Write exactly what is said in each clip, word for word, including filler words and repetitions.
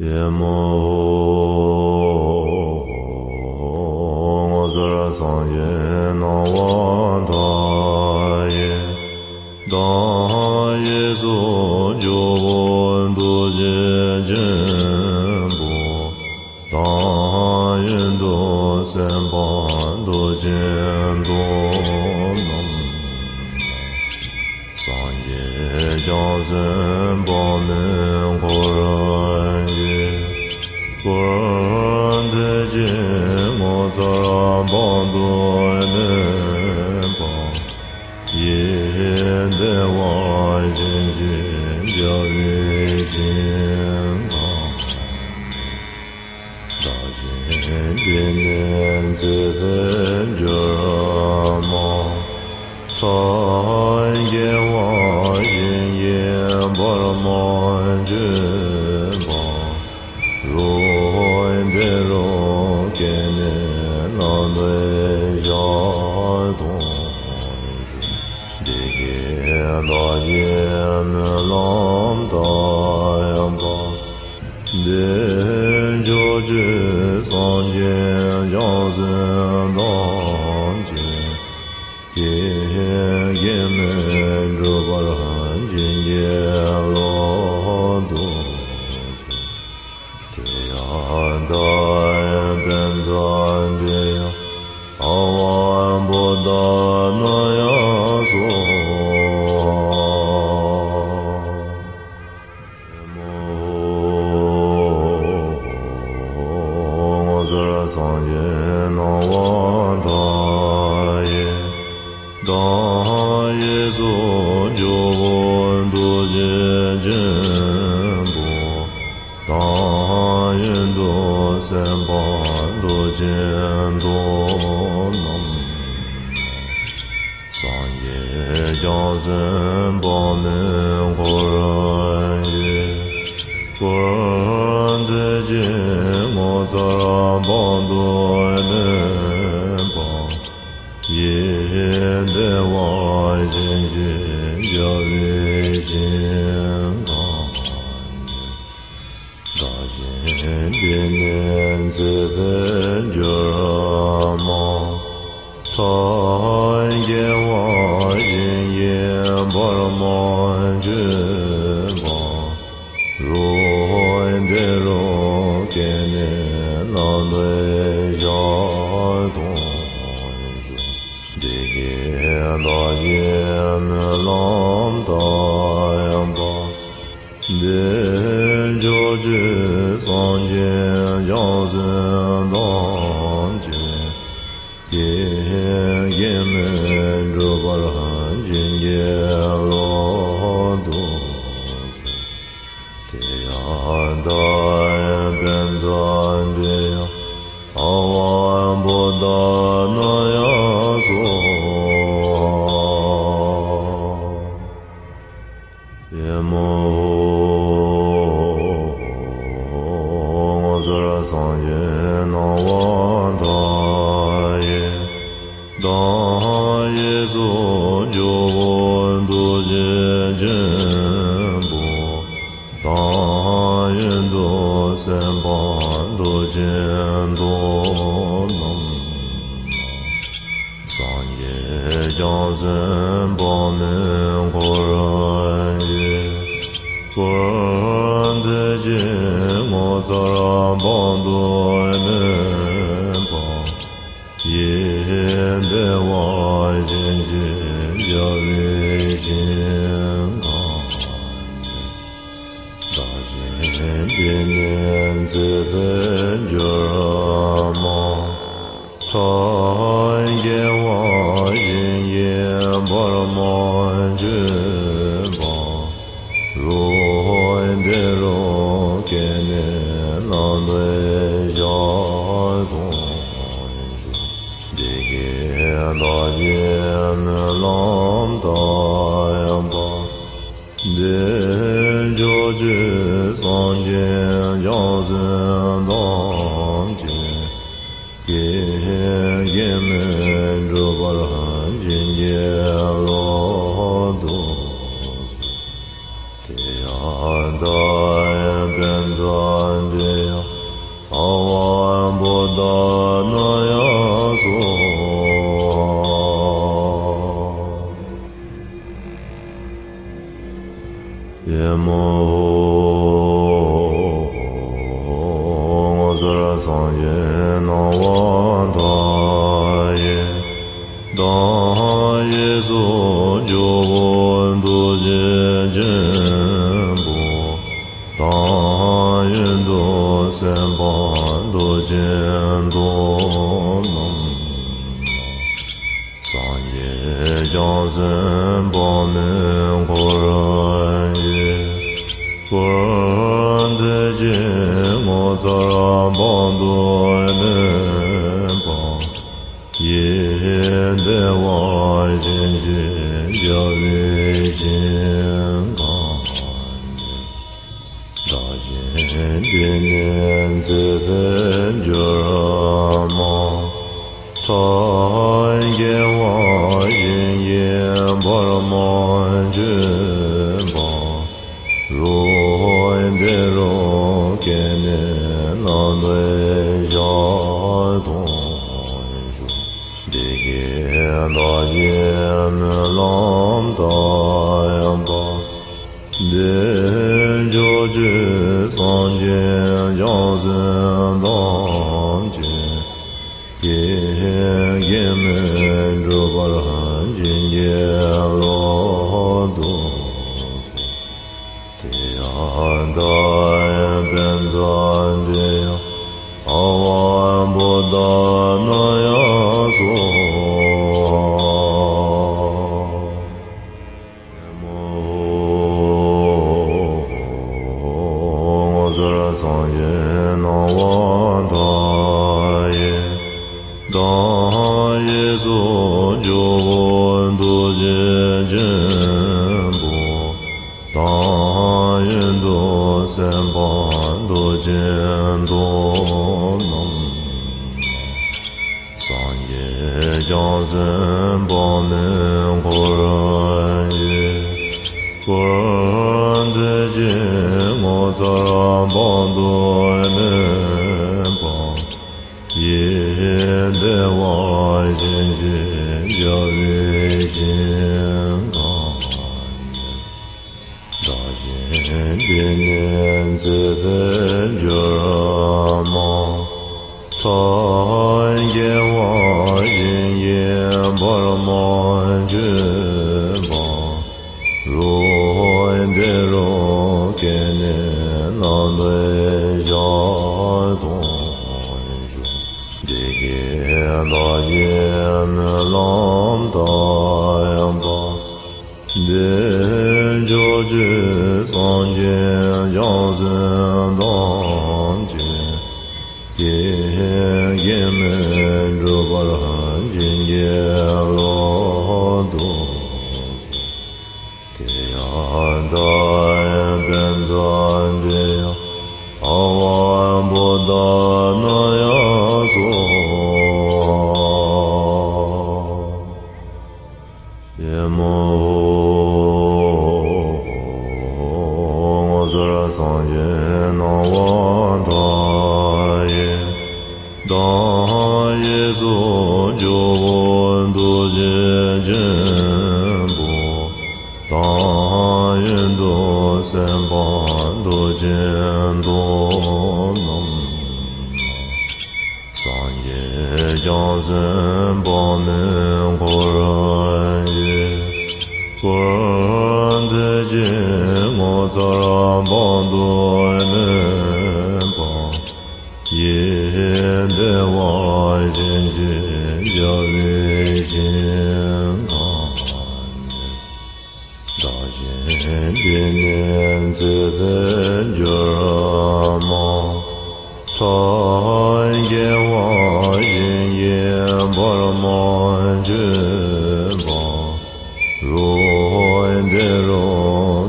ཨེ་མ་ཧོ། ངོ་མཚར་སངས་རྒྱས་སྣང་བ་མཐའ་ཡས། བདག་གིས་སུ་ཇོ་བོ་རྡོ་རྗེ་ཆེན་པོ། བདག་ཡོན་ཏུ་སེམས་དཔའ་རྡོ་རྗེ་མདོ་རྣམས། སངས་རྒྱས་བྱང་སེམས་དཔག་མེད་འཁོར་གྱིས། བཀུར་འདི་ཕྱིར་ངོ་མཚར་དཔག་ཏུ་མེད་པ། ཡེ་བདེ་བ་ཅན་ཞེས་བྱ་བའི་ཞིང་ཁམས། བདག་གཞན་འདི་ནས་མཛེས་པར་གྱུར་མ་ཐག་སྐྱེ་བ་གཞན་གྱིས་བར་མ་ཆོད་པ། རོ་བདེ་རོ་སྐྱེས་ནས་ལམ་འདི་ཞག་སྟོང་ཞིག་འདི་སྐད་བདག་གིས་སྨོན་ལམ་བཏབ་པ། འདི་ཕྱོགས་ཀྱི་སངས་རྒྱས་བྱང་སེམས་ཐམས་ཅད་ཀྱི་གེགས་མེད་འགྲུབ་པར་བྱིན་གྱིས་རློབས་ཏུ་གསོལ། དེ་ཡང་བདག་པཉྩ་འདི་ཡང་ཨ་ཝ་བོ་དྷ་ན་ཡ་སྭཱ་ཧཱ། ཨེ་མ་ཧོ། ངོ་མཚར་སངས་རྒྱས་སྣང་བ་མཐའ་ཡས། བདག་གིས་སུ་ཇོ་བོ་རྡོ་རྗེ་ཆེན་པོ། བདག་ཡོན་ཏུ་སེམས་དཔའ་རྡོ་རྗེ་མདོ་རྣམས། སངས་རྒྱས་བྱང་སེམས་དཔག་མེད་འཁོར་གྱིས། བཀུར་འདི་ཕྱིར་ངོ་མཚར་དཔག་ཏུ་མེད་པ། ཡེ་བདེ་བ་ཅན་ཞེས་བྱ་བའི་ཞིང་ཁམས། བདག་གཞན་འདི་ནས་མཛེས་པར་གྱུར་མ་ཐག་སྐྱེ་བ་གཞན་གྱིས་བར་མ་ཆོད་པ། རོ་བདེ་རོ་སྐྱེས་ནས་ལམ་འདི་ཞག་སྟོང་ཞིག་འདི་སྐད་བདག་གིས་སྨོན་ལམ་བཏབ་པ། འདི་ཕྱོགས་ཀྱི་སངས་རྒྱས་བྱང་སེམས་ཐམས་ཅད་ཀྱི་གེགས་མེད་འགྲུབ་པར་བྱིན་གྱིས་རློབས་ཏུ་གསོལ། དེ་ཡང་བདག་པཉྩ་འདི་ཡང་ཨ་ཝ་བོ་དྷ་ན་ཡ་སྭཱ་ཧཱ། ཨེ་མ་ཧོ། ངོ་མཚར་སངས་རྒྱས་སྣང་བ་མཐའ་ཡས། བདག་གིས་སུ་ཇོ་བོ་རྡོ་རྗེ་ཆེན་པོ། བདག་ཡོན་ཏུ་སེམས་དཔའ་རྡོ་རྗེ་མདོ་རྣམས། སངས་རྒྱས་བྱང་སེམས་དཔག་མེད་འཁོར་གྱིས། བཀུར་འདི་ཕྱིར་ངོ་མཚར་དཔག་ཏུ་མེད་པ། ཡེ་བདེ་བ་ཅན་ཞེས་བྱ་བའི་ཞིང་ཁམས། བདག་གཞན་འདི་ནས་མཛེས་པར་གྱུར་མ་ཐག་སྐྱེ་བ་གཞན་གྱིས་བར་མ་ཆོད་པ། རོ་བདེ་རོ་སྐྱེས་ནས་ལམ་འདི་ཞག་སྟོང་ཞིག་འདི་སྐད་བདག་གིས་སྨོན་ལམ་བཏབ་པ། འདི་ཕྱོགས་ཀྱི་སངས་རྒྱས་བྱང་སེམས་ཐམས་ཅད་ཀྱི་གེགས་མེད་འགྲུབ་པར་བྱིན་གྱིས་རློབས་ཏུ་གསོལ། དེ་ཡང་བདག་པཉྩ་འདི་ ཨ་ཝ་བོ་དྷ་ན་ཡ་སྭཱ་ཧཱ། ཡ་མ་ཧོ། ངོ་མཚར་སངས་རྒྱས་སྣང་བ་མཐའ་ཡས། བདག་གིས་སུ་ཇོ་བོ་ཐུགས་རྗེ་ཆེན་པོ། དང་ཡོན་ཏན་སེམས་དཔའ་རྡོ་རྗེ་ཐོབ་རྣམས་ལ། སངས་རྒྱས་བྱང་སེམས་དཔག་མེད་འཁོར་བའི་སྐུར་བདེ་ཆེན་ངོ་མཚར་དཔག་ཏུ་མེད་པ་ཡིས་བདེ་བར་བྱིན་གྱིས་བརླབས་པའི་ཞིང་ཁམས་ནས། བདག་གཞན་འདི་ནས་མཛེས་པར་གྱུར་པ། སངས་རྒྱས་དབང་བྱིན་གྱིས་བར་མ་ཆོད་པ། རོ་བདེ་རོ་སྐྱེས་ནས་ནམ་མཁའི་ཞལ་མཐོང་བྱུང་། འདི་སྐད་བདག་གིས་སྨོན་ལམ་བཏབ་པ། དལ་འབྱོར་ཆོས་སངས་རྒྱས་བྱང་སེམས་ཐམས་ཅད་ཀྱིས་གེགས་མེད་འགྲུབ་པར་བྱིན་གྱིས་བརླབ་ཏུ་གསོལ། དེ་ཡང་བདག་གི་པཉྩ་འདི་ཡང་ཨ་ཝ་བོ་དྷ་ན་ཡ་སྭཱ་ཧཱ། ཡ་མ་ཧོ། ངོ་མཚར་སངས་རྒྱས་སྣང་བ་མཐའ་ཡས། བདག་གིས་སུ་ཇོ་བོ་ཐུགས་རྗེ་ཆེན་པོ། དང་ཡོན་ཏན་སེམས་དཔའ་རྡོ་རྗེ་ཐོབ་རྣམས་ལ། སངས་རྒྱས་བྱང་སེམས་དཔག་མེད་འཁོར་བའི་སྐུར་བདེ་ཆེན་ངོ་མཚར་དཔག་ཏུ་མེད་པ་ཡིས་བདེ་བར་བྱིན་གྱིས་བརླབས་པའི་ཞིང་ཁམས་ནས། བདག་གཞན་འདི་ནས་མཛེས་པར་གྱུར་པ། སངས་རྒྱས་དབང་བྱིན་གྱིས་བར་མ་ཆོད་པ། རོ་བདེ་རོ་སྐྱེས་ནས་ནམ་མཁའི་ཞལ་མཐོང་བྱུང་། འདི་སྐད་བདག་གིས་སྨོན་ལམ་བཏབ་པ། དལ་འབྱོར་ཆོས་སངས་རྒྱས་བྱང་སེམས་ཐམས་ཅད་ཀྱིས་གེགས་མེད་འགྲུབ་པར་བྱིན་གྱིས་བརླབ་ཏུ་གསོལ། དེ་ཡང་བདག་གི་པཉྩ་འདི་ཡང་ཨ་ཝ་བོ་དྷ་ན་ཡ་སྭཱ་ཧཱ། ཡ་མ་ཧོ། ངོ་མཚར་སངས་རྒྱས་སྣང་བ་མཐའ་ཡས། བདག་གིས་སུ་ཇོ་བོ་ཐུགས་རྗེ་ཆེན་པོ། དང་ཡོན་ཏན་སེམས་དཔའ་རྡོ་རྗེ་ཐོབ་རྣམས། སངས་རྒྱས་བྱང་སེམས་དཔག་མེད་འཁོར་བའི་སྐུར་བདེ་ཆེན་ངོ་མཚར་དཔག་ཏུ་མེད་པ་ཡིས་བདེ་བར་བྱིན་གྱིས་བརླབས་པའི་ཞིང་ཁམས་ནས། བདག་གཞན་འདི་ནས་མཛེས་པར་གྱུར་པ། སངས་རྒྱས་དབང་བྱིན་གྱིས་བར་མ་ཆོད་པ། རོ་བདེ་རོ་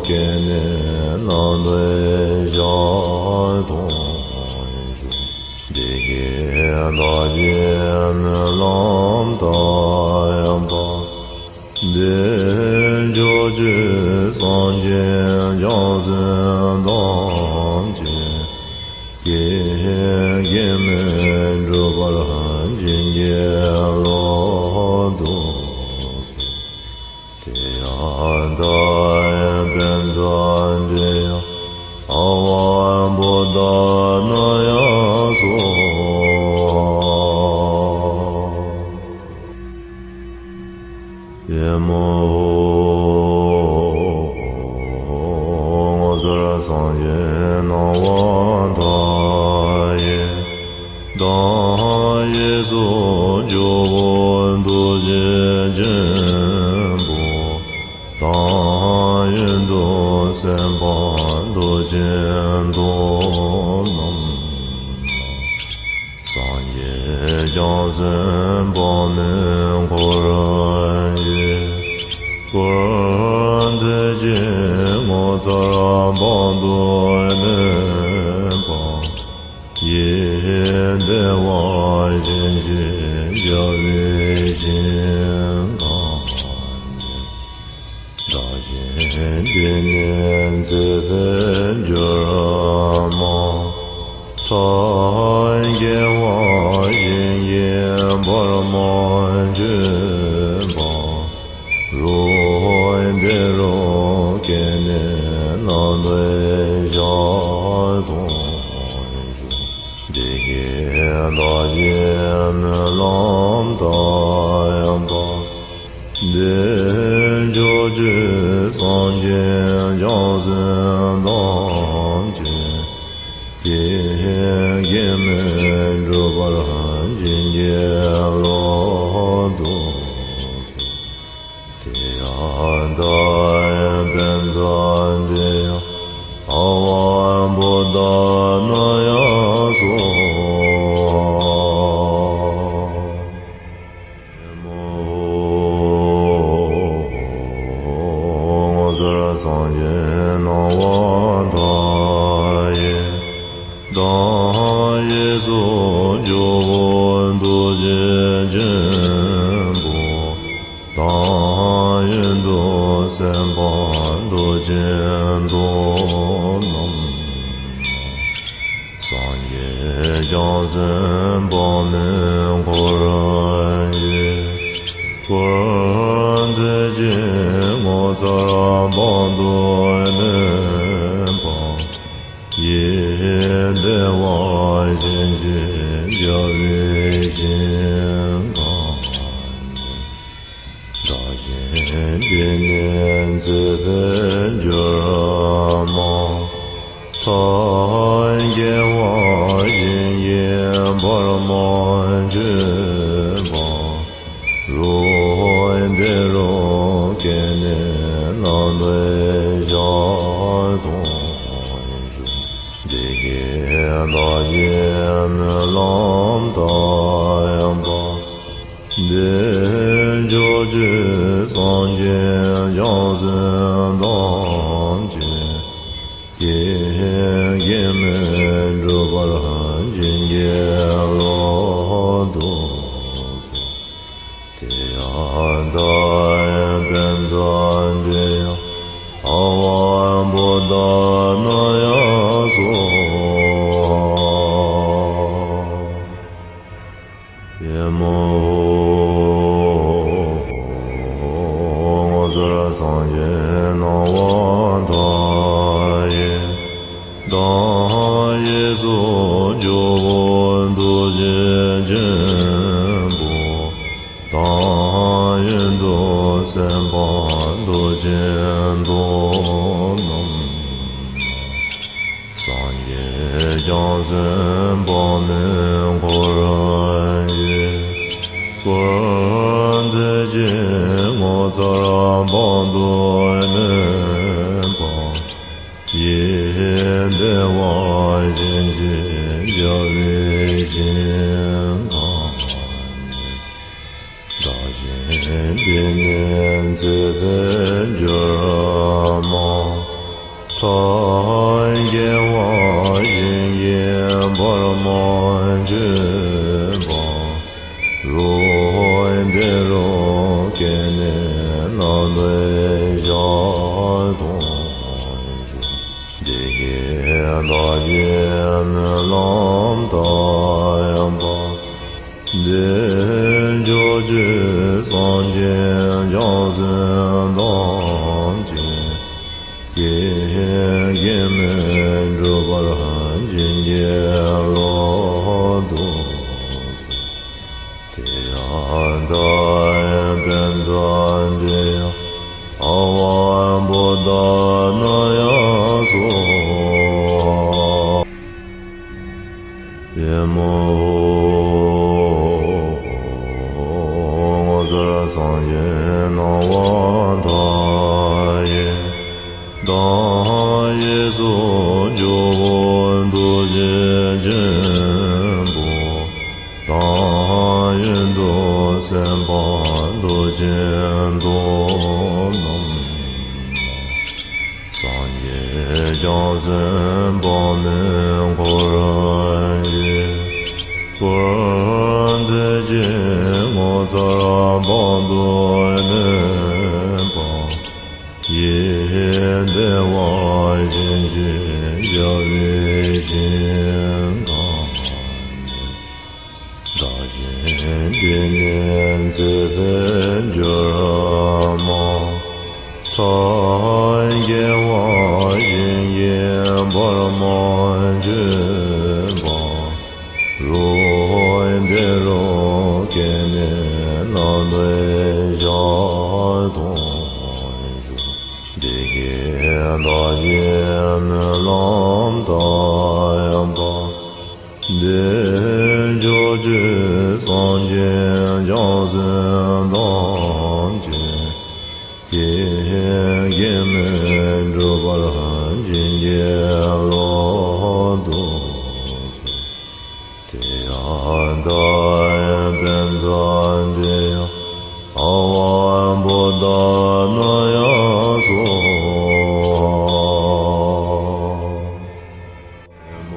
སྐྱེས་ནས་ནམ་མཁའི་ཞལ་མཐོང་བྱུང་། འདི་སྐད་བདག་གིས་སྨོན་ལམ་བཏབ་པ། དལ་འབྱོར་ཆོས་སངས་རྒྱས་བྱང་སེམས་ཐམས་ཅད་ཀྱིས་ གེགས་མེད་འགྲུབ་པར་བྱིན་གྱིས་རློབས་ཏུ་གསོལ། དེ་ཡང་བདག་ཡི་བཛྲ་འདི་ཡང་ཨ་ཝ་བོ་དྷ་ན་ཡ་སྭཱ་ཧཱ། ཡ་མ་ཧོ། ངོ་མཚར་སངས་རྒྱས་སྣང་བ་མཐའ་ཡས། བདག་གཡས་སུ་ཇོ་བོ་རྡོ་རྗེ་ཆེན་པོ། བདག་གཡོན་དུ་སེམས་དཔའ་རྡོ་རྗེ་མདོག་རྣམས་དང་། སངས་རྒྱས་བྱང་སེམས་དཔག་མེད་འཁོར་བཅས། འཁོར་འདས་ཀྱི་ངོ་མཚར་དཔག་ཏུ་མེད་པ། ཡེ་བདེ་བ་ཅན་ཞེས་བྱ་བའི་ཞིང་ཁམས་ནས། བདག་གཞན་འདི་ནས་མཛེས་པར་གྱུར་མ་ཐག། རྒྱལ་བ་ཡིད་ཀྱི་བར་མ་ཆོད་པ། རོ་བདེ་རོ་སྐྱེས་ནས་ནམ་མཁའི་ཞལ་མཐོང་ཞིང་། འདི་སྐད་བདག་གིས་སྨོན་ལམ་བཏབ་པ། འདི་ཕྱོགས་ཀྱི་སངས་རྒྱས་བྱང་སེམས་ཐམས་ཅད་ཀྱིས། གེགས་མེད་འགྲུབ་པར་བྱིན་གྱིས་རློབས་ཏུ་གསོལ། དེ་ཡང་བདག་ཡི་བཛྲ་འདི་ཡང་ཨ་ཝ་བོ་དྷ་ན་ཡ་སྭཱ་ཧཱ། ཡ་མ་ཧོ། ངོ་མཚར་སངས་རྒྱས་སྣང་བ་མཐའ་ཡས། བདག་གཡས་སུ་ཇོ་བོ་རྡོ་རྗེ་ཆེན་པོ། བདག་གཡོན་དུ་སེམས་དཔའ་རྡོ་རྗེ་མདོག་རྣམས། སངས་རྒྱས་བྱང་སེམས་དཔག་མེད་འཁོར་བཅས། འཁོར་འདས་ཀྱི་ངོ་མཚར་དཔག་ཏུ་མེད་པ། ཡེ་བདེ་བ་ཅན་ཞེས་བྱ་བའི་ཞིང་ཁམས་ནས། བདག་གཞན་འདི་ནས་མཛེས་པར་གྱུར་མ་ཐག། རྒྱལ་བ་ཡིད་ཀྱི་བར་མ་ཆོད་པ། རོ་བདེ་རོ་སྐྱེས་ནས་ནམ་མཁའི་ཞལ་མཐོང་ཞིང་། འདི་སྐད་བདག་གིས་སྨོན་ལམ་བཏབ་པ། འདི་ཕྱོགས་ཀྱི་སངས་རྒྱས་བྱང་སེམས་ཐམས་ཅད་ཀྱིས། གེགས་མེད་འགྲུབ་པར་བྱིན་གྱིས་རློབས་ཏུ་གསོལ། དེ་ཡང་བདག་ཡི་བཛྲ་འདི་ཡང་ཨ་ཝ་བོ་དྷ་ན་ཡ་སྭཱ་ཧཱ། ཡ་མ་ཧོ། ངོ་མཚར་སངས་རྒྱས་སྣང་བ་མཐའ་ཡས། བདག་གཡས་སུ་ཇོ་བོ་རྡོ་རྗེ་ཆེན་པོ། བདག་གཡོན་དུ་སེམས་དཔའ་རྡོ་རྗེ་མདོག་རྣམས། སངས་རྒྱས་བྱང་སེམས་དཔག་མེད་འཁོར་བཅས། འཁོར་འདས་ཀྱི་ངོ་མཚར་དཔག་ཏུ་མེད་པ། ཡེ་བདེ་བ་ཅན་ཞེས་བྱ་བའི་ཞིང་ཁམས་ནས། བདག་གཞན་འདི་ནས་མཛེས་པར་གྱུར་མ་ཐག། རྒྱལ་བ་ཡིད་ཀྱི་བར་མ་ཆོད་པ། རོ་བདེ་རོ་སྐྱེས་ནས་ནམ་མཁའི་ཞལ་མཐོང་ཞིང་། འདི་སྐད་བདག་གིས་སྨོན་ སངས་རྒྱས་བྱང་སེམས་ཐམས་ཅད་ཀྱི། གེགས་མེད་འགྲུབ་པར་བྱིན་གྱིས་རློབས་ཏུ་གསོལ། ཏདྱ་ཐཱ། པཉྩ་ཏདྱ་ཨ་ཝ་བོ་དྷ་ན་ཡ་སྭཱ་ཧཱ། ཨེ་མ་ཧོ། ངོ་མཚར་སངས་རྒྱས་སྣང་བ་མཐའ་ཡས། བདག་གཡས་སུ་ཇོ་བོ་རྡོ་རྗེ་ཆེན་པོ། བདག་གཡོན་དུ་སེམས་དཔའ་རྡོ་རྗེ་མདོག་རྣམས། སངས་རྒྱས་བྱང་སེམས་དཔག་མེད་འཁོར་བཞུགས། འཁོར་འདས་ཀྱི་ངོ་མཚར་དཔག་ཏུ་མེད་པ། ཡིད་བདེ་བ་ཅན་ཞེས་བྱ་བའི་ཞིང་ཁམས། བདག་གཞན་བདེ་གནས་མཛེས་པས་འགྱུར་མ། ཐབས་མཁས་པ་གཞན་གྱིས་བར་མ་ཆོད་པ། རོ་བདེ་རོ་སྐྱེས་ནས་ལམ་འདི་ཞག་དང་བཞུགས། བདེ་གཤེགས་བདག་གི་སྨོན་ལམ་མཐའ་ཡས་པ། བདེ་མཆོག་སྤྱོད་སངས་རྒྱས་བྱང་སེམས་ཐམས་ཅད་ཀྱི། གེགས་མེད་འགྲུབ་པར་བྱིན་གྱིས་རློབས་ཏུ་གསོལ། ཏདྱ་ཐཱ། པཉྩ་ཏདྱ་ཨ་ཝ་བོ་དྷ་ན་ཡ་སྭཱ་ཧཱ།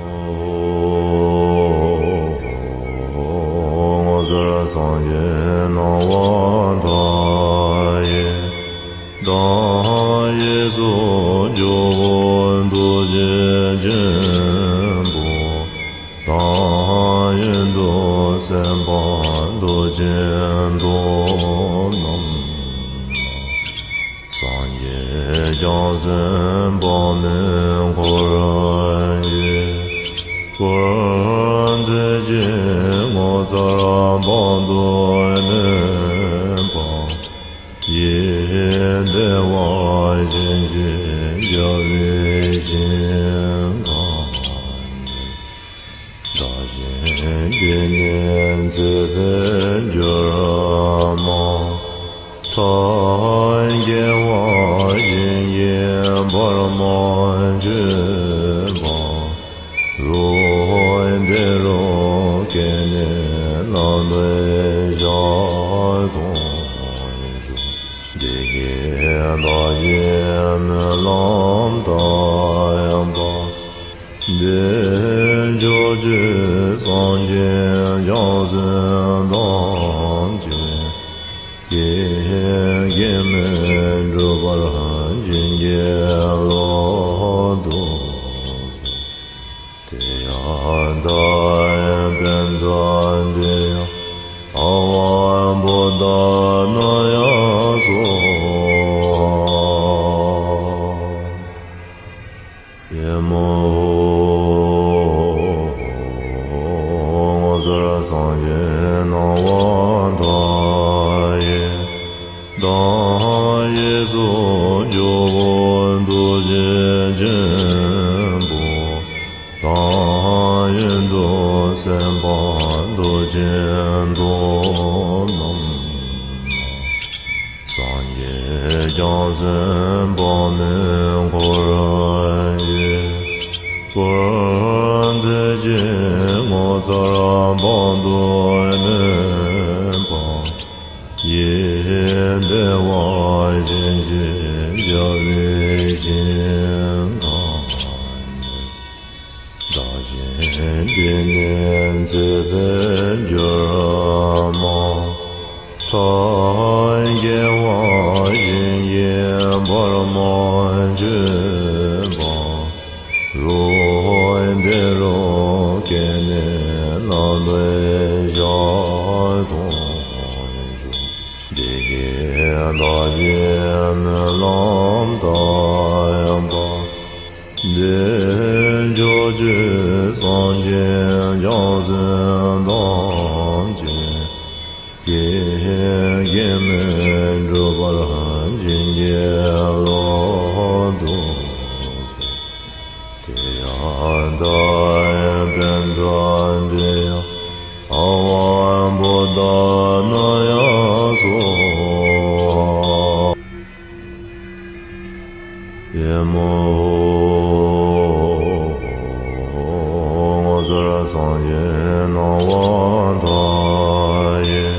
ཨེ་མ་ཧོ། ངོ་མཚར་སངས་རྒྱས་སྣང་བ་མཐའ་ཡས། བདག་གཡས་སུ་ཇོ་བོ་རྡོ་རྗེ་ཆེན་པོ། བདག་གཡོན་དུ་སེམས་དཔའ་རྡོ་རྗེ་མདོག་རྣམས། སངས་རྒྱས་བྱང་སེམས་དཔག་མེད་འཁོར་བཞུགས། འཁོར་འདས་ཀྱི་ངོ་མཚར་དཔག་ཏུ་མེད་པ། ཡིད་བདེ་བ་ཅན་ཞེས་བྱ་བའི་ཞིང་ཁམས། བདག་གཞན་བདེ་གནས་མཛེས་པས་འགྱུར་མ། ཐབས་མཁས་པ་གཞན་གྱིས་བར་མ་ཆོད་པ། རོ་བདེ་རོ་སྐྱེས་ནས་ལམ་འདི་ཞག་དང་བཞུགས། བདེ་གཤེགས་བདག་གི་སྨོན་ལམ་མཐའ་ཡས་པ། བདེ་མཆོག་སྤྱོད་སངས་རྒྱས་བྱང་སེམས་ཐམས་ཅད་ཀྱི། གེགས་མེད་འགྲུབ་པར་བྱིན་གྱིས་རློབས་ཏུ་གསོལ། ཏདྱ་ཐཱ། པཉྩ་ཏདྱ་ཨ་ཝ་བོ་དྷ་ན་ཡ་སྭཱ་ཧཱ། ཨེ་མ་ཧོ། ངོ་མཚར་སངས་རྒྱས་སྣང་བ་མཐའ་ཡས། བདག་གཡས་སུ་ཇོ་བོ་རྡོ་རྗེ་ཆེན་པོ། བདག་གཡོན་དུ་སེམས་དཔའ་རྡོ་རྗེ་མདོག་རྣམས། སངས་རྒྱས་བྱང་སེམས་དཔག་མེད་འཁོར་བཞུགས། འཁོར་འདས་ཀྱི་ངོ་མཚར་དཔག་ཏུ་མེད་པ། ཡིད་བདེ་བ་ཅན་ཞེས་བྱ་བའི་ཞིང་ཁམས། བདག་གཞན་བདེ་གནས་མཛེས་པས་འགྱུར་མ། ཐབས་མཁས་པ་གཞན་གྱིས་བར་མ་ཆོད་པ། རོ་བདེ་རོ་སྐྱེས་ནས་ལམ་འདི་ཞག་དང་བཞུགས། བདེ་ སངས་རྒྱས་བྱང་སེམས་ཐམས་ཅད་ཀྱི། གེགས་མེད་འགྲུབ་པར་བྱིན་གྱིས་རློབས་ཏུ་གསོལ། ཏདྱ་ཐཱ། པཉྩ་དྲི་ཡ་ཨ་ཝ་བོ་དྷ་ན་ཡ་སྭཱ་ཧཱ། ཨེ་མ་ཧོ། ངོ་མཚར་སངས་རྒྱས་སྣང་བ་མཐའ་ཡས།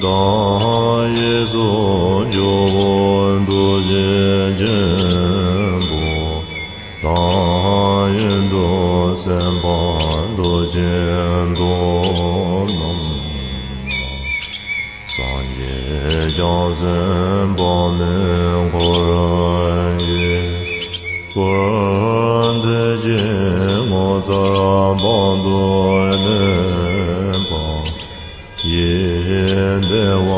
བདག་གཡས་སུ་ཇོ་བོ་ཐུགས་རྗེ་ཆེན་པོ། བདག་གཡོན་དུ་སེམས་དཔའ་རྡོ་རྗེ་ཐོབ་རྣམས་ལ། སངས་རྒྱས་བྱང་སེམས་དཔག་མེད་འཁོར་གྱིས་བསྐོར། དེ་ཕྱིར་ངོ་མཚར་དཔག་ཏུ་མེད་པ། ཡིད་བདེ་བ་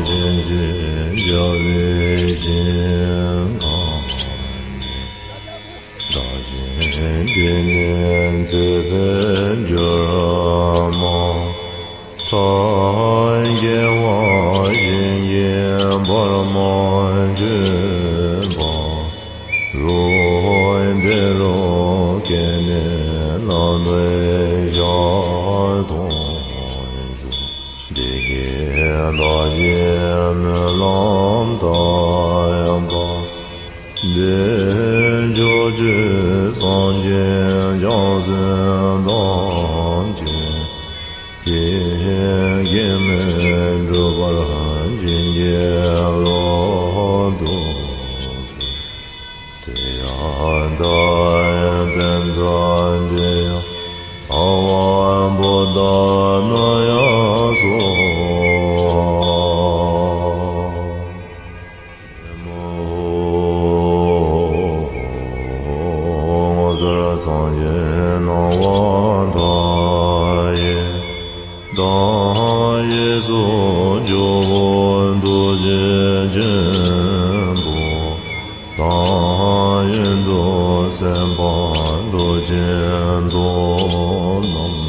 ཅན་ཞེས་བྱ་བའི་ཞིང་ཁམས་ཀྱི། བདག་གཞན་འདི་ནས་མཛེས་པར་གྱུར་པ། ཐབས་མཁས་པ་གཞན་གྱིས་བར་མ་ཆོད་པ། རོ་བདེ་རོ་སྐྱེས་ནས་ལམ་འདི་ཞལ་མཐོང་བྱུང་། འདི་སྐད་བདག་གིས་སྨོན་ལམ་བཏབ་པ། འདི་ཕྱོགས་ཀྱི་སངས་རྒྱས་བྱང་སེམས་ཐམས་ཅད་ཀྱིས། གེགས་མེད་འགྲུབ་པར་བྱིན་གྱིས་རློབས་ཏུ་གསོལ། ཏདྱ་ཐཱ། པཉྩ་དྲི་ཡ་ཨ་ཝ་བོ་དྷ་ན་ཡ་སྭཱ་ཧཱ། ཨེ་མ་ཧོ། ངོ་མཚར་སངས་རྒྱས་སྣང་བ་མཐའ་ཡས། བདག་གཡས་སུ་ཇོ་བོ་ཐུགས་རྗེ་ཆེན་པོ། བདག་གཡོན་དུ་སེམས་དཔའ་རྡོ་རྗེ་ཐོབ་རྣམས་ལ།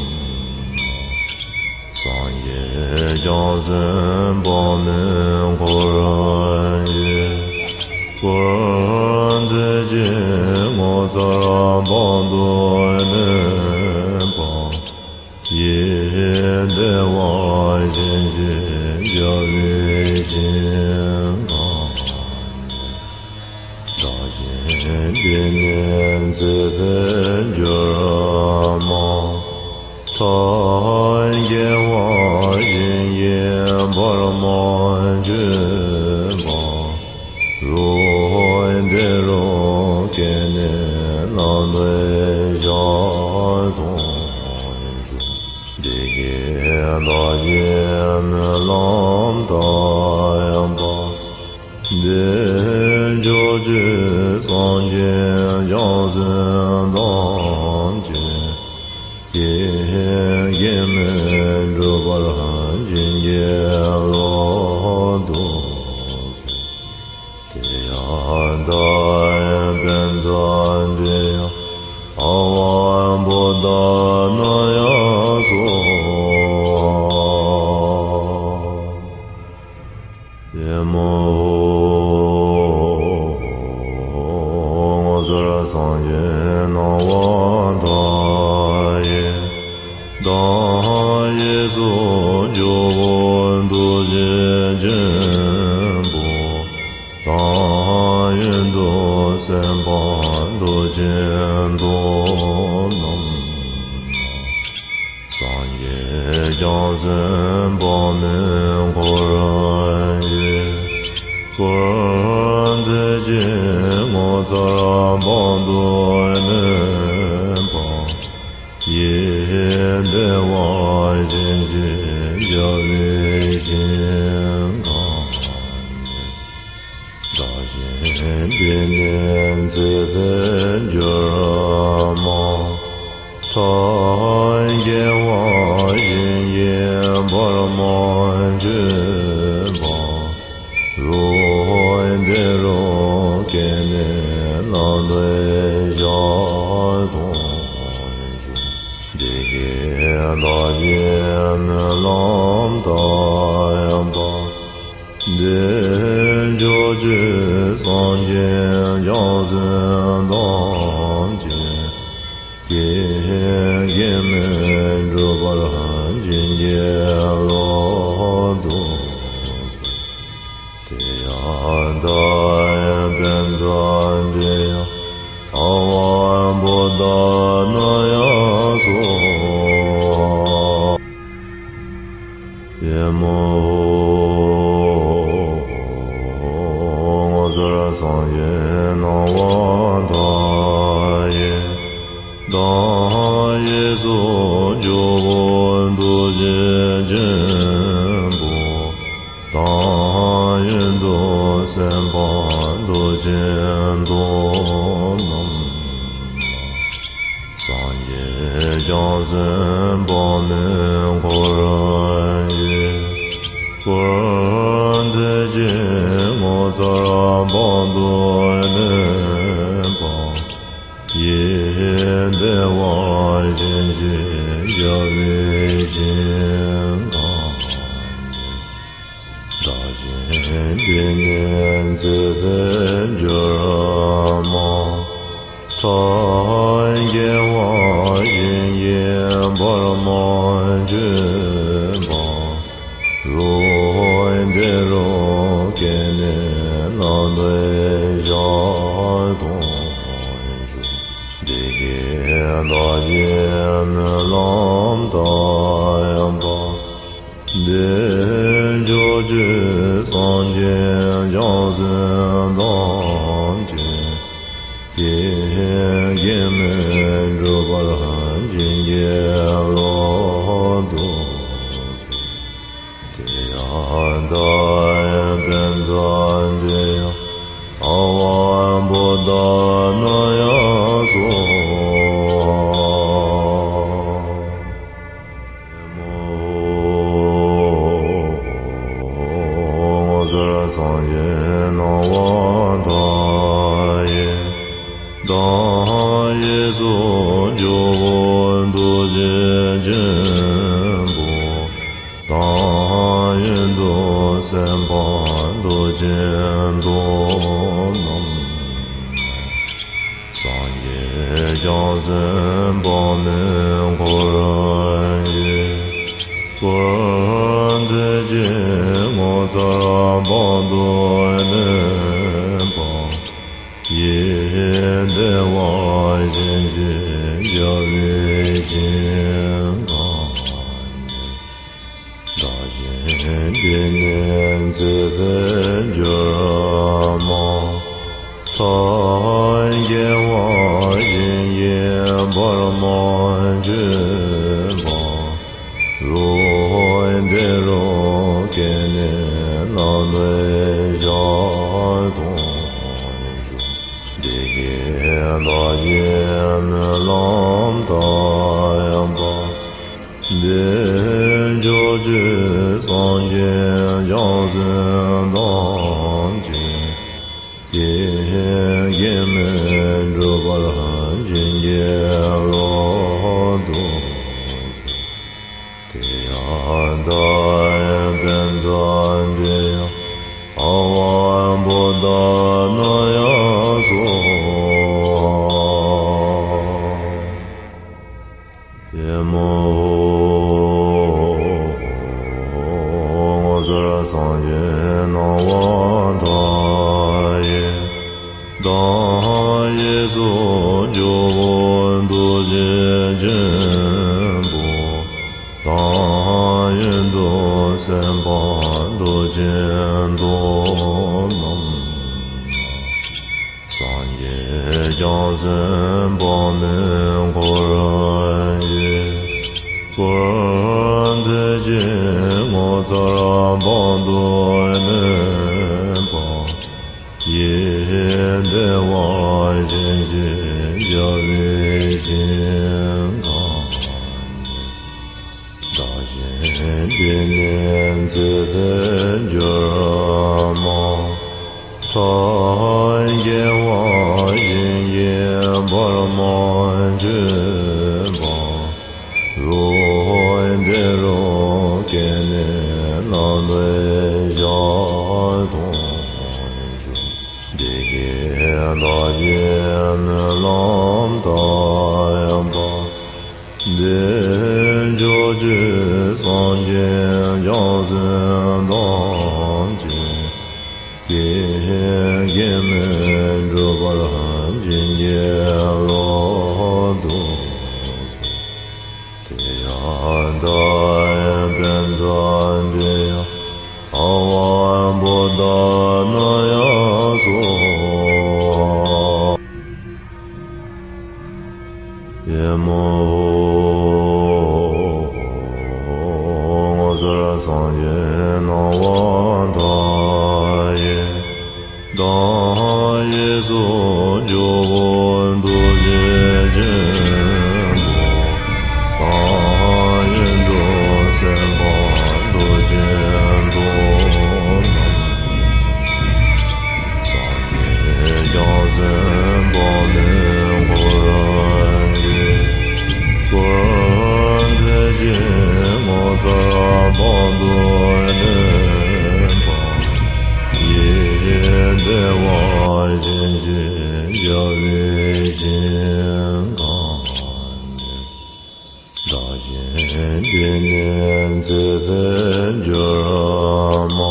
སངས་རྒྱས་བྱང་སེམས་དཔག་མེད་འཁོར་གྱིས་བསྐོར། དེ་ཕྱིར་ངོ་མཚར་དཔག་ཏུ་མེད་པ། ཡིད་བདེ་བ་ཅན་ཞེས་བྱ་བའི་ཞིང་ཁམས་ཀྱི། བདག་གཞན་འདི་ནས་མཛེས་པར་གྱུར་པ། ཐབས་མཁས་པ་གཞན་གྱིས་བར་མ་ཆོད་པ། རོ་བདེ་རོ་སྐྱེས་ནས་ལམ་འདི་ཞལ་མཐོང་བྱུང་། འདི་སྐད་བདག་གིས་སྨོན་ལམ་བཏབ་པ། འདི་ཕྱོགས་ཀྱི་སངས་རྒྱས་བྱང་སེམས་ཐམས་ཅད་ཀྱིས། གེགས་མེད་འགྲུབ་པར་བྱིན་གྱིས་རློབས་ཏུ་གསོལ། ཏདྱ་ཐཱ། པཉྩ་དྲི་ཡ་ཨ་ཝ་བོ་དྷ་ན་ཡ་སྭཱ་ཧཱ། ཨེ་མ་ཧོ། ངོ་མཚར་སངས་རྒྱས་སྣང་བ་མཐའ་ཡས། བདག་གཡས་སུ་ཇོ་བོ་ཐུགས་རྗེ་ཆེན་པོ། བདག་གཡོན་དུ་སེམས་དཔའ་རྡོ་རྗེ་ཐོབ་རྣམས་ལ། སངས་རྒྱས་བྱང་སེམས་དཔག་མེད་འཁོར་གྱིས་བསྐོར། དེ་ཕྱིར་ངོ་མཚར་དཔག་ཏུ་མེད་པ། ཡིད་བདེ་བ་ཅན་ཞེས་བྱ་བའི་ཞིང་ཁམས་ཀྱི། བདག་གཞན་འདི་ནས་མཛེས་པར་གྱུར་པ། ཐབས་མཁས་པ་གཞན་གྱིས་བར་མ་ཆོད་པ། རོ་བདེ་རོ་སྐྱེས་ནས་ལམ་འདི་ཞལ་མཐོང་བྱུང་། བདག་གིས་སྨོན་ལམ་བཏབ་པ། འདི་ཕྱོགས་ཀྱི་སངས་རྒྱས་བྱང་སེམས་ཐམས་ཅད་ཀྱིས། གེགས་མེད་འགྲུབ་པར་བྱིན་གྱིས་རློབས་ཏུ་གསོལ། ཏདྱ་ཐཱ། ཡང་དཔལ་མཛད་འབྲིང་ཡང་ཐར་པ་པོ་ཏ་ནཱ་ཡ་སོགས། ཡ་མ་ཧོ། ངོ་མཚར་སངས་རྒྱས་སྣང་བ་མཐའ་ཡས། བདག་གིས་སུ་ཇོ་བོ་རྡོ་རྗེ་ཆེན་པོ། དང་ཡོན་ཏན་སེམས་དཔའ་རྡོ་རྗེ་མདོ་རྣམས་དང་། སངས་རྒྱས་བྱང་སེམས་དཔག་མེད་འཁོར་བའི་བར་དེ་ཅིག་ངོ་མཚར་དཔག་ཏུ་མེད་པ་ཡི་བདེ་བ་ཅན་ཞིག་བྱ་བའི་ཞིང་ཁམས་ཉིད། བདག་གཞན་འདི་ནས་འཚོལ་བས་འགྱུར་མ་ཐག་སྐྱེ་བ་གཞན་གྱིས་བར་མ་ཆོད་པ། རོ་འདི་རུ་སྐྱེས་ནས་ལམ་འདི་ཞག་སྟོང་བཞུགས། འདི་སྐད་བདག་གིས་སྨོན་ལམ་བཏབ་པ། འདི་ཕྱོགས་ཀྱི་སངས་རྒྱས་བྱང་སེམས་ཐམས་ཅད་ཀྱིས། གེགས་མེད་འགྲུབ་པར་བྱིན་གྱིས་རློབས་ཏུ་གསོལ། ཏདྱ་ཐཱ། ཡང་དཔལ་མཛད་འབྲིང་ཡང་ཐར་པ་པོ་ཏ་ནཱ་ཡ་སོགས། ཡ་མ་ཧོ། ངོ་མཚར་སངས་རྒྱས་སྣང་བ་མཐའ་ཡས། བདག་གིས་སུ་ཇོ་བོ་རྡོ་རྗེ་ཆེན་པོ། དང་ཡོན་ཏན་སེམས་དཔའ་རྡོ་རྗེ་མདོ་རྣམས། སངས་རྒྱས་བྱང་སེམས་དཔག་མེད་འཁོར་བའི་བར་དེ་ཅིག་ངོ་མཚར་དཔག་ཏུ་མེད་པ་ཡི་བདེ་བ་ཅན་ཞིག་བྱ་བའི་ཞིང་ཁམས་ཉིད། བདག་གཞན་འདི་ནས་འཚོལ་བས་འགྱུར་མ་ཐག་སྐྱེ་བ་གཞན་གྱིས་བར་མ་ཆོད་པ། རོ་འདི་རུ་སྐྱེས་ནས་ལམ་འདི་ཞག་སྟོང་བཞུགས། འདི་སྐད་བདག་གིས་སྨོན་ལམ་བཏབ་པ། འདི་ཕྱོགས་ཀྱི་སངས་རྒྱས་བྱང་སེམས་ཐམས་ཅད་ཀྱིས། གེགས་མེད་འགྲུབ་པར་བྱིན་གྱིས་རློབས་ཏུ་གསོལ། ཏདྱ་ཐཱ། ཡང་དཔལ་མཛད་འབྲིང་ཡང་ཐར་པ་པོ་ཏ་ནཱ་ཡ་སོགས། ཡ་མ་ཧོ། ངོ་མཚར་སངས་རྒྱས་སྣང་བ་མཐའ་ཡས། བདག་གིས་སུ་ཇོ་བོ་རྡོ་རྗེ་ཆེན་པོ། དང་ཡོན་ཏན་སེམས་དཔའ་རྡོ་རྗེ་མདོ་རྣམས། སངས་རྒྱས་བྱང་སེམས་དཔག་མེད་འཁོར་བའི་བར་དེ་ཅིག་ངོ་མཚར་དཔག་ཏུ་མེད་པ་ཡི་བདེ་བ་ཅན་ཞིག་བྱ་བའི་ཞིང་ཁམས་ཉིད། བདག་གཞན་འདི་ནས་འཚོལ་བས་འགྱུར་མ་ཐག་སྐྱེ་བ་གཞན་གྱིས་བར་མ་ཆོད་པ། རོ་ འདི་རུ་སྐྱེས་ནས་ནམ་འདི་ཞག་ཐོང་ཞུ། འདི་སྐད་བདག་གིས་སྨོན་ལམ་བཏབ་པ། འདི་ཕྱོགས་ཀྱི་སངས་རྒྱས་བྱང་སེམས་ཐམས་ཅད་ཀྱིས་གེགས་མེད་འགྲུབ་པར་བྱིན་གྱིས་རློབས་ཏུ་གསོལ། དེ་ཡང་བདག་ཡི་བཛྲ་ཏཱ་ཡ་ཨ་ཝ་བོ་དྷ་ན་ཡ་སྭཱ་ཧཱ། ཡ་མ་ཧོ། ངོ་མཚར་སངས་རྒྱས་སྣང་བ་མཐའ་ཡས། བདག་གཞན་སོགས་སྐྱོབ་པའི་ཐུགས་རྗེ་ཆེན་པོ། བདག་ཡི་འགྲོ་སེམས་དཔའ་རྡོ་རྗེ་འགྲོ་རྣམས། སངས་རྒྱས་བྱང་སེམས་དཔག་མེད་འཁོར་བཅས། འཁོར་འདས་ཀྱི་ངོ་མཚར་དཔག་ཏུ་མེད་པ། ཡེ་ཤེས་བདེ་བ་ཅན་ཞེས་བྱ་བའི་ཞིང་ཁམས་ནས། བདག་གཞན་བདེ་གནས་མཛེས་པར་གྱུར་མ།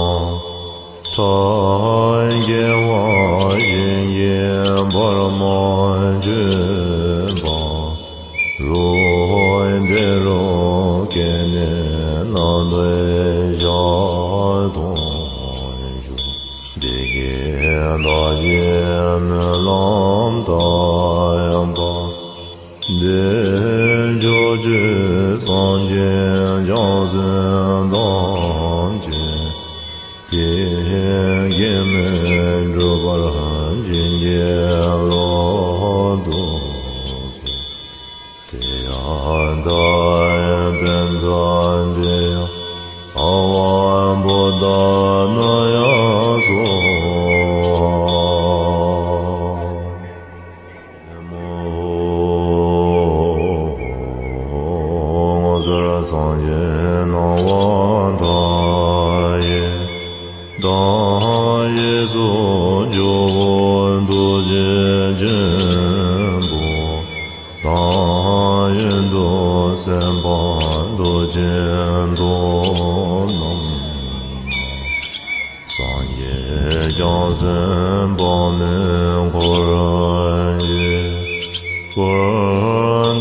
ཐབས་མཁས་པ་གཞན་གྱིས་བར་མ་ཆོད་པ། རུ་དེ་རུ་སྐྱེས་ནས་ནམ་འདི་ཞག་ཐོང་ཞུ། འདི་སྐད་བདག་གིས་སྨོན་ལམ་བཏབ་པ། འདི་ཕྱོགས་ཀྱི་སངས་རྒྱས་བྱང་སེམས་ཐམས་ཅད་ཀྱིས་གེགས་མེད་འགྲུབ་པར་བྱིན་གྱིས་རློབས་ཏུ་གསོལ། དེ་ཡང་བདག་ཡི་བཛྲ་ཏཱ་ཡ་ཨ་ཝ་བོ་དྷ་ན་ཡ་སྭཱ་ཧཱ། ཡ་མ་ཧོ། ངོ་མཚར་སངས་རྒྱས་སྣང་བ་མཐའ་ཡས། བདག་གཞན་སོགས་སྐྱོབ་པའི་ཐུགས་རྗེ་ཆེན་པོ། བདག་ཡི་འགྲོ་སེམས་དཔའ་རྡོ་རྗེ་འགྲོ་རྣམས། སངས་རྒྱས་བྱང་སེམས་དཔག་མེད་འཁོར་བཅས། འཁོར་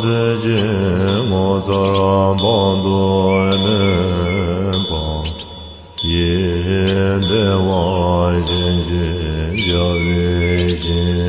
འདས་ཀྱི་ངོ་མཚར་དཔག་ཏུ་མེད་པ། ཡེ་ཤེས་བདེ་བ་ཅན་ཞེས་བྱ་བའི་ཞིང་